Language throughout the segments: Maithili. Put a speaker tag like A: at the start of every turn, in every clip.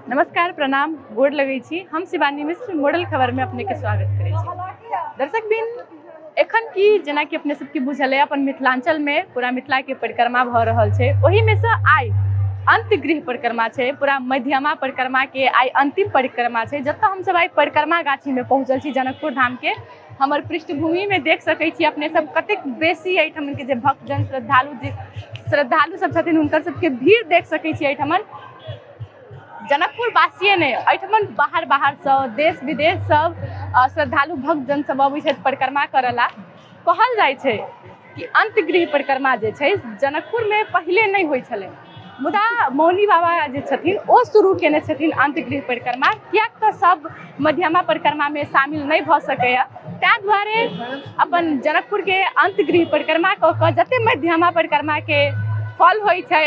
A: नमस्कार, प्रणाम, गोर लगै छी। हम शिवानी मिश्र मॉडल खबर में अपने के स्वागत करै छी। दर्शक बिन, एखन की जेनाकि अपने सबके बुझल है, अपन मिथिलांचल में पूरा मिथिला के परिक्रमा भऽ रहल छै। ओही में से आइ अंत्यगृह परिक्रमा छै। पूरा मध्यमा परिक्रमा के आइ अंतिम परिक्रमा छै, जतऽ हमसब आइ परिक्रमा गाछी में पहुँचल छी जनकपुर धाम के। हमर पृष्ठभूमि में देख सकै छी अपने सब, कतेक बेसी एहिठाम के जे भक्तजन श्रद्धालु, जे श्रद्धालु सब छथिन, हुनकर सबके भीड़ देख सकै छी। एहिठमन जनकपुर वासिये नहि, एहिठमन बाहर बाहरसँ, देश विदेश सब श्रद्धालु भक्तजन सब अबै छथि परिक्रमा करऽ ला। कहल जाइ छै कि अंत्यगृह परिक्रमा जे छै, जनकपुरमे पहिले नहि होइ छलै, मुदा मौनी बाबा जे छथिन, ओ शुरू केने छथिन अंत्यगृह परिक्रमा, किएक तऽ सब मध्यमा परिक्रमामे शामिल नहि भऽ सकैए। ताहि दुआरे अपन जनकपुरके अंत्यगृह परिक्रमा कऽ कऽ जतेक मध्यमा परिक्रमाके फल होइ छै,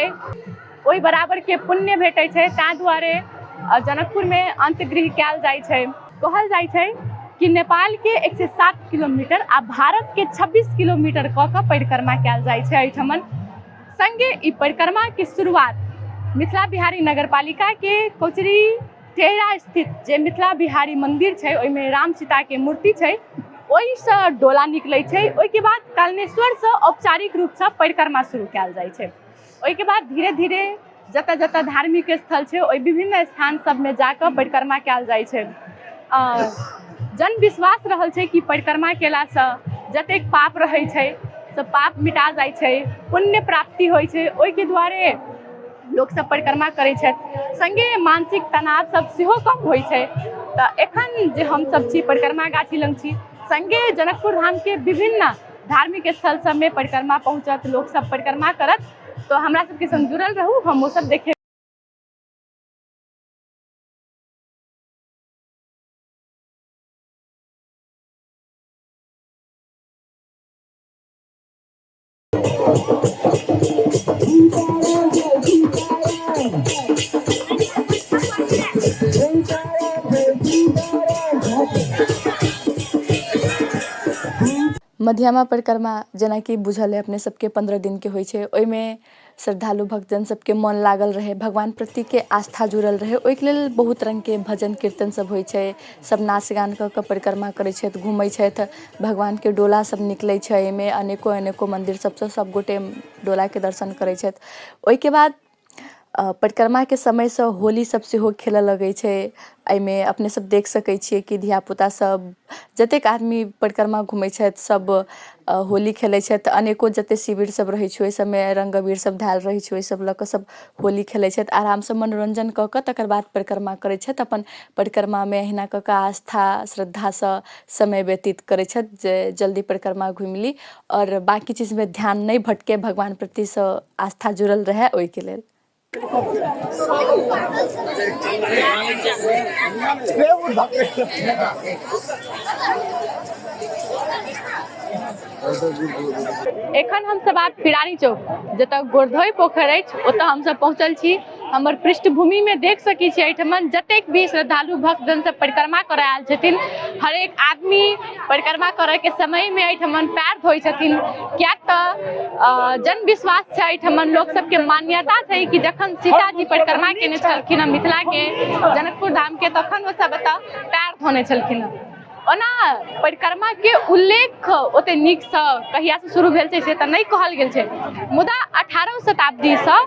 A: ओहि बराबरके पुण्य भेटै छै। ताहि दुआरे जनकपुरमे अंत्यगृह कयल जाइ छै। कहल जाइ छै कि नेपालके 107 किलोमीटर आ भारतके 26 किलोमीटर कऽ कऽ परिक्रमा कयल जाइ छै एहिठमन। सङ्गे ई परिक्रमाके शुरुआत मिथिला बिहारी नगरपालिकाके कोचरी टेरा स्थित जे मिथिला बिहारी मन्दिर छै, ओहिमे राम सीताके मूर्ति छै, ओहिसँ डोला निकलै छै। ओहिके बाद कालनेश्वरसँ औपचारिक रूपसँ परिक्रमा शुरू कयल जाइ छै। ओहिके बाद धीरे धीरे जतऽ जतऽ धार्मिक स्थल छै, ओहि विभिन्न स्थान सबमे जाकऽ परिक्रमा कयल जाइ छै। जनविश्वास रहल छै कि परिक्रमा केलासँ जतेक पाप रहै छै, सब पाप मिटा जाइ छै, पुण्य प्राप्ति होइ छै। ओहिके दुआरे लोकसब परिक्रमा करै छथि। सङ्गे मानसिक तनाव सब सेहो कम होइ छै। तऽ एखन जे हमसब छी, परिक्रमा गाछी लग छी। सङ्गे जनकपुर धामके विभिन्न धार्मिक स्थल सबमे परिक्रमा पहुँचत, लोकसब परिक्रमा करत। तऽ हमरा सबके संग जुड़ल रहू, हम ओ सब देखे।
B: मध्यामा परिक्रमा जेनाकि बुझल अइ अपने सबके, 15 दिनके होइ छै। ओहिमे श्रद्धालु भक्तजन सबके मन लागल रहै, भगवान प्रतिके आस्था जुड़ल रहै, ओहिके लेल बहुत रङ्गके भजन कीर्तन सब होइ छै। सब नाच गान कऽ कऽ परिक्रमा करै छथि, घूमै छथि। भगवानके डोला सब निकलै छै। एहिमे अनेको अनेको मन्दिर सबसँ सब गोटे डोलाके दर्शन करै छथि। ओहिके बाद परिक्रमाके समयसँ होली सब सेहो खेलऽ लगै छै। एहिमे अपने सब देख सकै छियै कि धियापुता सब, जतेक आदमी परिक्रमा घूमै छथि, सब होली खेलै छथि। अनेको जते शिविर सब रहै छै, ओहि सबमे रङ्ग अबीर सब धयल रहै छै, ओहि सब लऽ कऽ सब होली खेलै छथि। आरामसँ मनोरञ्जन कऽ कऽ तकर बाद परिक्रमा करै छथि। अपन परिक्रमामे अहिना कऽ कऽ आस्था श्रद्धासँ समय व्यतीत करै छथि, जे जल्दी परिक्रमा घुमि ली आओर बाँकी चीजमे ध्यान नहि भटकै, भगवान प्रतिसँ आस्था जुड़ल रहै ओहिके लेल।
A: एखन हमसब आब पिरानी चौक, जतऽ गोरधोई पोखरि अछि, ओतऽ हमसब पहुँचल छी। हमर पृष्ठभूमिमे देख सकै छी, एहिठमन जतेक भी श्रद्धालु भक्तजन सब परिक्रमा करऽ आयल छथिन, हरेक आदमी परिक्रमा करऽके समयमे एहिठमन पैर धोइ छथिन, किएक तऽ जनविश्वास छै, एहिठमन लोक सबके मान्यता छै कि जखन सीताजी परिक्रमा केने छलखिन हँ मिथिलाके जनकपुर धामके, तखन ओ सब एतऽ पैर धोने छलखिन हँ। ओना परिक्रमाके उल्लेख ओते नीकसँ कहियासँ शुरू भेल छै, से तऽ नहि कहल गेल छै, मुदा 18 शताब्दीसँ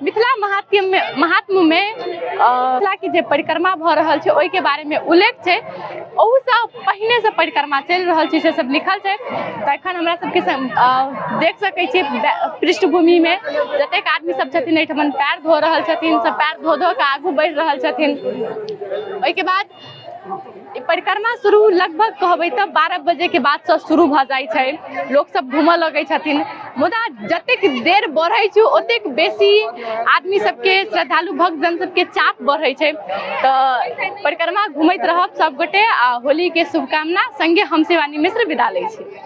A: मिथिला महात्म्यमे महात्म्यमे मिथिलाके जे परिक्रमा भऽ रहल छै, ओहिके बारेमे उल्लेख छै। ओहूसँ पहिनेसँ परिक्रमा चलि रहल छै, से सब लिखल छै। तऽ एखन हमरा सबके देख सकै छी, पृष्ठभूमिमे जतेक आदमी सब छथिन, एहिठमन पैर धो रहल छथिन। सब पैर धो धो कऽ आगू बढ़ि रहल छथिन। ओहिके बाद ई परिक्रमा शुरू लगभग कहबै तऽ 12 बजेके बादसँ शुरू भऽ जाइ छै। लोकसब घूमऽ लगै छथिन, मुदा जतेक देर बढ़ै छै, ओतेक बेसी आदमी सबके, श्रद्धालु भक्तजन सबके चाप बढ़ै छै। तऽ परिक्रमा घूमैत रहब सबगोटे आ होलीके शुभकामना सङ्गे हम शिवानी मिश्र विदा लै छी।